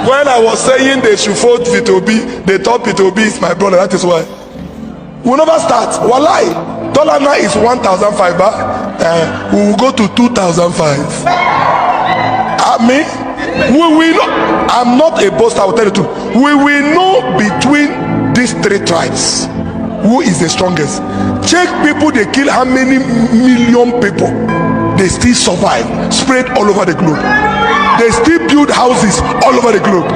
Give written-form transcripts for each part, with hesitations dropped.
When I was saying they should vote Peter Obi, they thought Peter Obi is my brother. That is why. We never start. Wallahi, dollar now is 1,005. We will go to 2,005. I mean, we will not. I'm not a boaster. I will tell you the truth. We will know between these three tribes who is the strongest. Check people they kill, how many million people, they still survive, spread all over the globe. They still build houses all over the globe.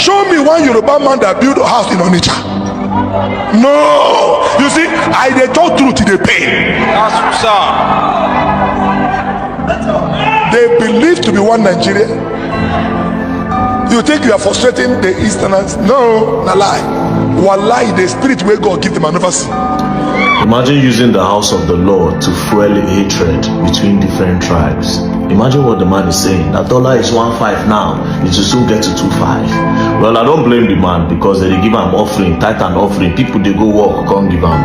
Show me one Yoruba man that build a house in Onitsha. No, you see, I dey talk truth, e dey pain. That's true, sir. They believe to be one Nigeria. You think you are frustrating the Easterners? No, na lie. Wallahi, the spirit wey God give them, I never see. Imagine using the house of the Lord to fuel hatred between different tribes. Imagine what the man is saying. That dollar is 1.5 now. It will soon get to 2.5. Well, I don't blame the man because they give him offering, tithe and offering. People, they go work, come give him.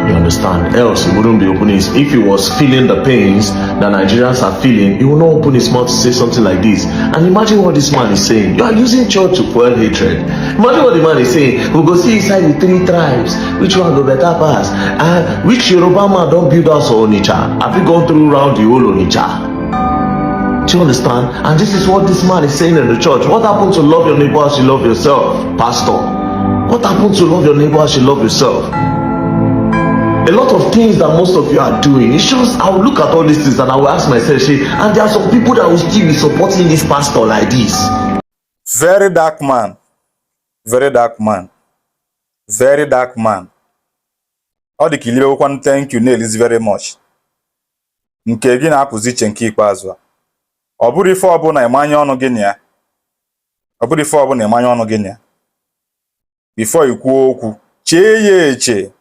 You understand? Else he wouldn't be opening his. If he was feeling the pains that Nigerians are feeling, he would not open his mouth to say something like this. And imagine what this man is saying. You are using church to fuel hatred. Imagine what the man is saying. We go see inside the three tribes which one go better pass. And which Yoruba man don build house for Onitsha? Have you gone through round the whole Onitsha? Do you understand? And this is what this man is saying in the church. What happened to love your neighbor as you love yourself, pastor? What happened to love your neighbor as you love yourself? A lot of things that most of you are doing, it's just, I will look at all these things and I will ask myself, say, and there are some people that will still be supporting this pastor like this. Very Dark Man, Very Dark Man, Very Dark Man. Ọ dị ka ilewekwanụ. Thank you, na-elizi very much. Nke gị na-apụzi iche nke ikpeazụ a. Ọ bụrụ ife ọbụla ịmanye ọnụ gị na ya, ọ bụrụ ife ọbụla ịmanye ọnụ gị na ya, before ikwuo okwu, chee ya eche.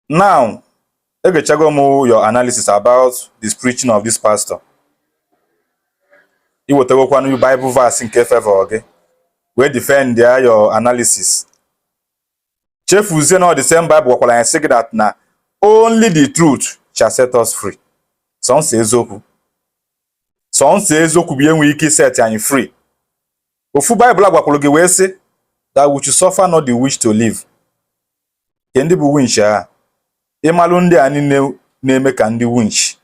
Now, egechago m your analysis about the preaching of this pastor. Iwetegokwanụ Bible verse nke favor gị wee defend ya, your analysis. Chefuzie na ọ the same Bible gwakwara anyị sị gị that na only the truth shall set us free. Sọnsọ eziokwu, sọnsọ eziokwu bụ ihe nwere ike set anyị free. Ofu Bible a gwakwara gị wee sị that we should suffer not the witch to live. Nke ndị bụ winch a, ịmalụ ndị a niile na-eme ka ndị winch.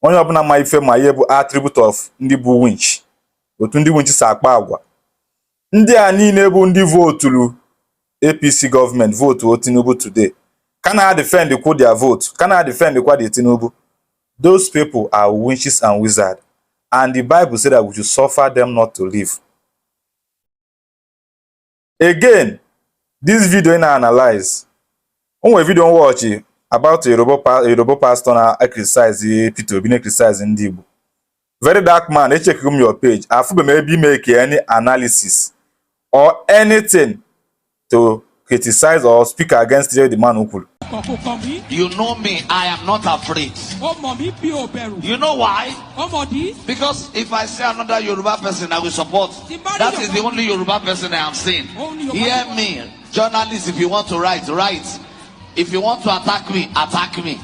Onye ọbụla ma ife ma ihe bụ attribute of ndị bụ winch, otu ndị winch si akpa agwa. Ndị a niile bụ ndị voturu APC gọọmenti, vote Tinubu today, ka na defend kwu their vote, ka na defend kwa the Tinubu. Those people are witches and wizards, and the Bible say that we should suffer them not to live. Again, this video na analyze, o nwere video m watch about a Yoruba pastor na criticize Peter Obi, na criticize ndị Igbo. Very Dark Man, echekigo m your page, afụbe m ebe ime ka any analysis or anything to criticize or speak against the man kwuru. Kò kàn mí. You know me, I am not afraid. Ó mọ̀ mí bí ò bẹ̀rù. You know why? Ó mọ̀ dí. Because if I see another Yoruba person, I will support. That is the only Yoruba person I am seeing. Hear me, journalists, if you want to write, write. If you want to attack me, attack me.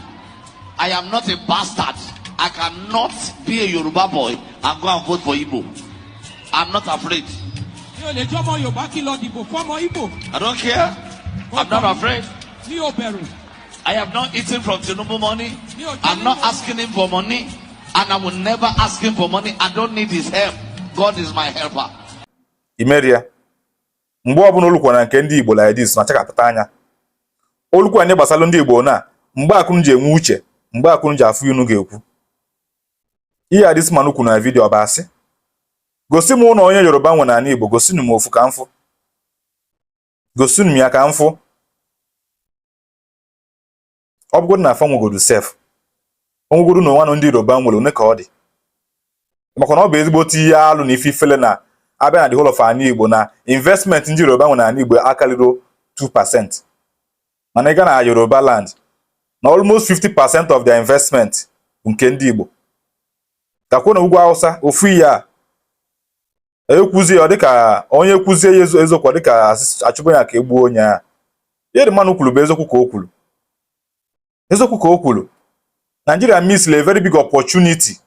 I am not a bastard. I cannot be a Yoruba boy and go and vote for Igbo. I'm not afraid. Mi ò lè jọ́mọ Yorùbá kí n lọ dìbò fọ́mọ Ìgbò. I don't care. I'm not afraid. Mi ò bẹ̀rù. I have not eaten from Tinubu money. I'm not asking him for money. And I will never ask him for money. I don't need his help. God is my helper. Imeria mgbe ọbụla olukwara nke ndị Igbo like this na-achakapụta anya olukwa ndị gbasara ndị Igbo na mgbe akụnụ ji enwe uche, mgbe akụnụ ji afụ unu ga-ekwu ihe a this man kwuru na video. Ọ bụ asị? Gosi m ụlọ onye Yoruba nwe n'ala Igbo. Gosinụ m ofu ka m fụ. Gosinụ m ya ka m fụ. Ọ bụgodu na afa nwegodu sef, onwegodu na onwanụ ndị Yoruba nwere one ka ọ dị, maka na ọ bụ ezigbote ihe alụ na ife ifele na abịa na the whole of ala Igbo na investment ndị Yoruba nwere n'ala Igbo akarịrị 2%, mana ị gaa na Yoruba land na almost 50% of their investment bụ nke ndị Igbo. Gakwuo na ugwu Hausa, ofu ihe a ekwuzie, ọ dịka onye kwuzie ya eziokwu, ọ dịka achụpụ ya ka egbuo onye a. Ihe dị mmanụ kwuru bụ eziokwu ka o kwuru, eziokwu ka o kwuru. Nigeria missed a very big opportunity,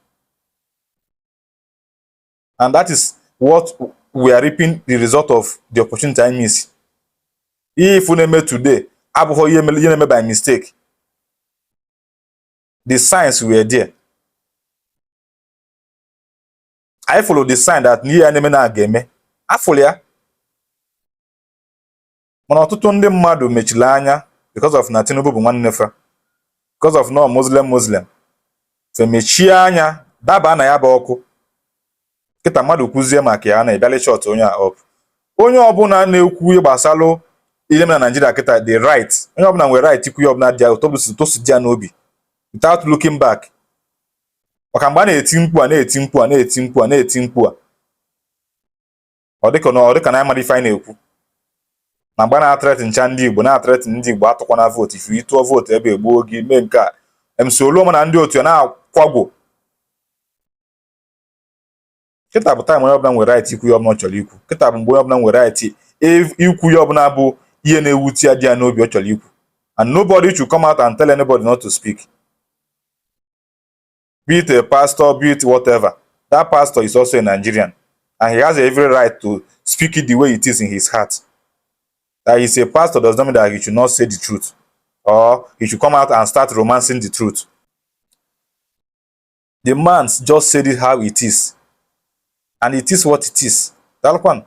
and that is What we are reaping, the result of the opportunity I miss. Ihe ifu na-eme today abụghị ihe ihe na-eme by mistake. The signs were there. I follow the sign that ihe ya na-eme na ga-eme afụlụ ya, mana ọtụtụ ndị mmadụ mechiri anya because of na Tinubu bụ nwanne fa, because of no Muslim Muslim fe mechie anya daba na ya bụ ọkụ. Kịta mmadụ kwuzie maka ya na ịbịala shut onye a up. Onye ọbụla na-ekwu ihe gbasalụ ihe mere na Nigeria kịta, the right, onye ọbụla nwere right ikwu ihe ọbụla dị ya ụtọ tosi dị ya n'obi without looking back, maka mgbe a na-eti mkpu a, na-eti mkpu a, na-eti mkpu a, na-eti mkpu a, ọ dịka na anyị mara ife anyị na-ekwu. Ma mgbe a na-athreaten ncha ndị Igbo, na-athreaten ndị Igbo, atụkwana vote, ifu ịtụọ vote ebe egbuo gị, mee nke a, MC Oluomo na ndị otu ya na-akwagwo. Kịta bụ time onye ọbụla nwere right ikwu ihe ọbụla ọ chọrọ ikwu. Kịta bụ mgbe onye ọbụla nwere right ikwu ihe ọbụla bụ ihe na-ewute ya, dị ya n'obi, ọ chọrọ ikwu, and nobody should come out and tell anybody not to speak, be it a pastor, be it whatever. That pastor is also a Nigerian and he has every right to speak it the way it is in his heart. That he's a pastor does not mean that he should not say the truth or he should come out and start romancing the truth. The man just said it how it is, and it is what it is. Daalụkwanụ.